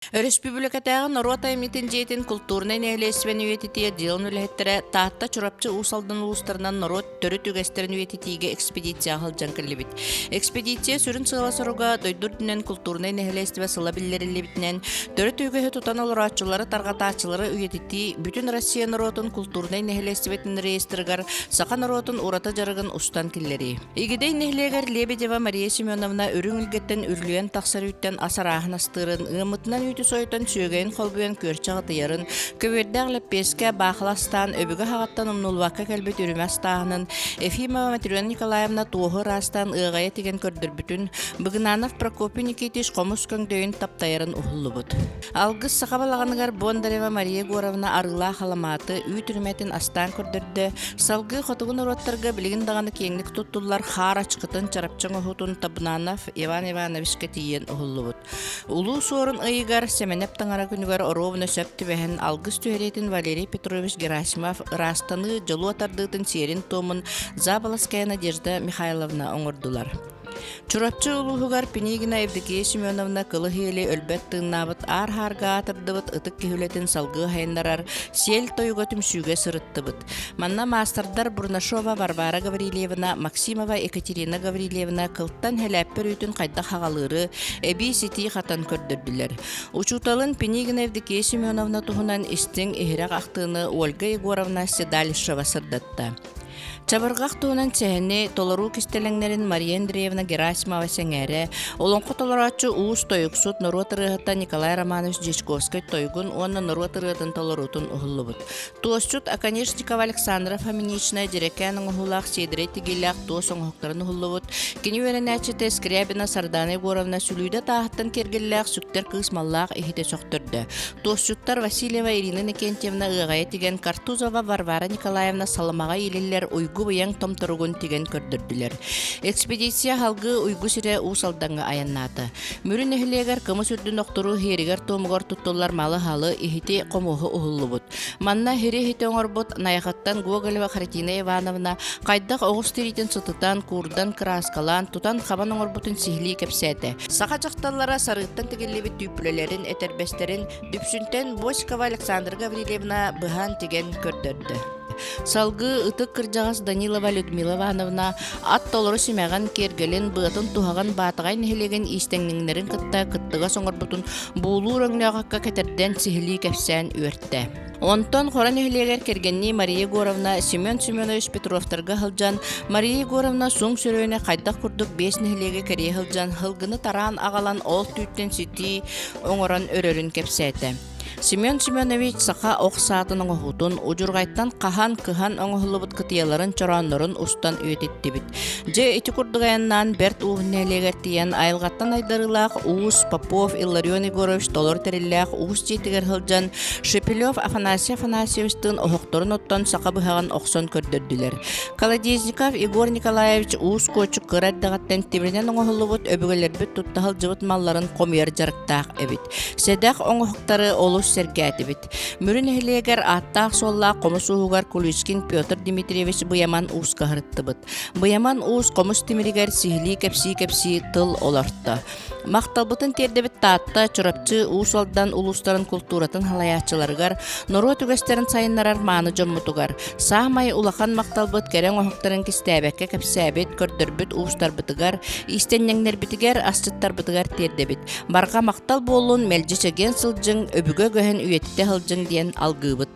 Өрөспүүбүлүкэтээҕи норуот айымньытын дьиэтин култуурунай нэһилиэстибэни үйэтитии отделын үлэһиттэрэ Таатта, Чурапчы, Уус Алдан улуустарынан норуот төрүт үгэстэрин үйэтитиигэ экспедицияҕа сылдьан кэллибит. Экспедиция сүрүн сыала-соруга дойду үрдүнэн култуурунай нэһилиэстибэ сыла биллэриллибитинэн, төрүт үгэһи тутан олорооччулары, тарҕатааччылары үйэтитии, бүтүн Россия норуотун култуурунай нэһилиэстибэтин реестрыгар саха норуотун ураты дьарыгын устан киллэрии. Игидэй нэһилиэгэр Лебедева Мария Семеновна үрүҥ илгэттэн үрүлүйэн тахсар үүттэн ас арааһын астыырын, ыаммытынан үүтү сойутан сүөгэйин холбуйан күөрчэх ытыйарын, көбүөрдээх лэппиэскэ, баахыла астаан, өбүгэ хаҕыттан умнуллубакка кэлбит үрүмэ астааһынын, Ефимова Матрена Николаевна туоһу ыраастаан ыаҕайа тигэн көрдөрбүтүн, Быгынанов Прокопий Никитич хомус көҥдөйүн таптайарын уһуллубут. Алгыс саха балаҕаныгар Бондарева Мария Егоровна арыылаах аламааты, үүт үрүмэтин астаан көрдөрдө, салгыы хотугу норуоттарга билигин даҕаны киэҥник туттуллар хаар ачыкытын, чарапчы оҥоһуутун Табунанов Иван Ивановичка тиийэн уһуллубут. Улуу Суорун ыйыгар Сэмэнэп таҥара күнүгэр оруобуна сөп түбэһэн алгыс түһэриитин Валерий Петрович Герасимов ыраастаныы дьолуо тардыытын сиэрин-туомун Заболоцкая Надежда Михайловна оҥордулар. Чурапчы улууһугар Пинигина Евдокия Семеновна кылы-иһили өлбөт тыыннаабыт аар-хаарга аатырдыбыт ытык киһи үлэтин салгыы сайыннарар сиэл тойуга түмсүүгэ сырыттыбыт. Манна маастардар Бурнашова Варвара Гаврильевна, Максимова Екатерина Гаврильевна кылтан һэлээппэр үүтүн хайдах хаҕалыыры, эбии ситии хатан көрдөрдүлэр. Учууталын Пинигина Евдокия Семеновна туһунан истиҥ иһирэх ахтыыны Ольга Егоровна Седалищева сырдатта. Чабырҕах туһунан сэһэни толоруу кистэлэҥнэрин Мария Андреевна Герасимова сэҥээрэ, олоҥхо толорооччу уус тойуксут норуот ырыаһыта Николай Романович Дьячковскай тойугун уонна норуот ырыатын толоруутун уһуллубут. Туосчут Оконешникова Александра Фоминична дьэрэкээн оҥоһуулаах сиэдэрэй тигиилээх туос оҥоһуктарын уһуллубут. Кини үөрэнээччитэ Скрябина Сардана Егоровна сүлүүдэ тааһыттан киэргэллээх сүктэр кыыс маллаах иһитэ сөхтөрдө. Туосчуттар Васильева Ирина Иннокентьевна ыаҕайа тигэн, Картузова Варвара Николаевна саламаҕа иилиллэр уйгу-быйаҥ томторугун тигэн көрдөрдүлэр. Экспедиция салгыы Уйгу сирэ Уус Алдаҥҥа айаннаата. Мүрү нэһилиэгэр кымыс үрдүн охторуу иһиэригэр-туомугар туттуллар малы-һалы, иһити, хомуоһу уһуллубут. Манна иһири иһити оҥорбут Найахаттан Гоголева Харитина Ивановна хайдах оҕус тириитин сытытан, куурдан, кырааскалаан, тутан-хабан оҥорбутун сиһилии кэпсээтэ. Саха дьахталлара сарыыттан тигиллибит түүппүлэлэрин, этэрбэстэрин Дүпсүнтэн Босикова Александра Гаврильевна быһаан тигэн көрдөрдө. Салгыы ытык кырдьаҕас Данилова Людмила Ивановна ат толору симэҕин, киэргэлин, быатын-туһаҕын Баатаҕай нэһилиэгин иистэҥниҥнэрин кытта кыттыгас оҥорбутун буулуур өҥнөөх акка кэтэрдэн сиһилии кэпсээн үөртэ. Онтон Хоро нэһилиэгэр кэргэннии Мария Егоровна Семен Семенович Петровтарга сылдьан, Мария Егоровна суҥ сөрүөнэ хайдах курдук биэс нэһилиэги кэрийэ сылдьан, һылгыны тараан аҕалан ол түүттэн ситии оҥорон өрөрүн кэпсээтэ. Семен Семенович саха ох саатын оҥоһуутун, удьурҕайтан хаһан, кыһан оҥоһуллубут кытыйаларын чорооннорун устан үйэтиттибит. Дьэ, ити курдук айаннаан Бэрт Ууһун нэһилиэгэр тиийэн айылҕаттан айдарыылаах Уус Попов Илларион Егорович толору тэриллээх уус дьиэтигэр сылдьан Шепелев Афанасий Афанасьевичтыын оһохторун оттон саха быһаҕын охсон көрдөрдүлэр. Колодезников Егор Николаевич уус куочук кыра эрдэҕиттэн тимиринэн оҥоһуллубут өбүгэлэрбит тутта сылдьыбыт малларын хомуйар дьарыктаах эбит. Сэдэх оҥоһуктары олус сэргээтибит. Мүрү нэһилиэгэр ааттаах-суоллаах хомус ууһугар Куличкин Петр Дмитриевич Быйаман ууска сырыттыбыт. Быйаман уус хомус тимиригэр сиһилии кэпсии-кэпсии тыл олорто. Махталбытын тиэрдэбит Таатта, Чурапчы, Уус Алдан улуустарын култууратын салайааччыларыгар, норуот үгэстэрин сайыннарар мааны дьоммутугар, саамай улахан махталбыт кэрэ оҥоһуктарын кистээбэккэ кэпсээбит, көрдөрбүт уустарбытыгар, иистэнньэҥнэрбитигэр, асчыттарбытыгар тиэрдэбит. Барҕа махтал буоллун, мэлдьи чэгиэн сылдьыҥ, өбүгэ үгэһин үйэтитэ сылдьыҥ диэн алгыыбыт.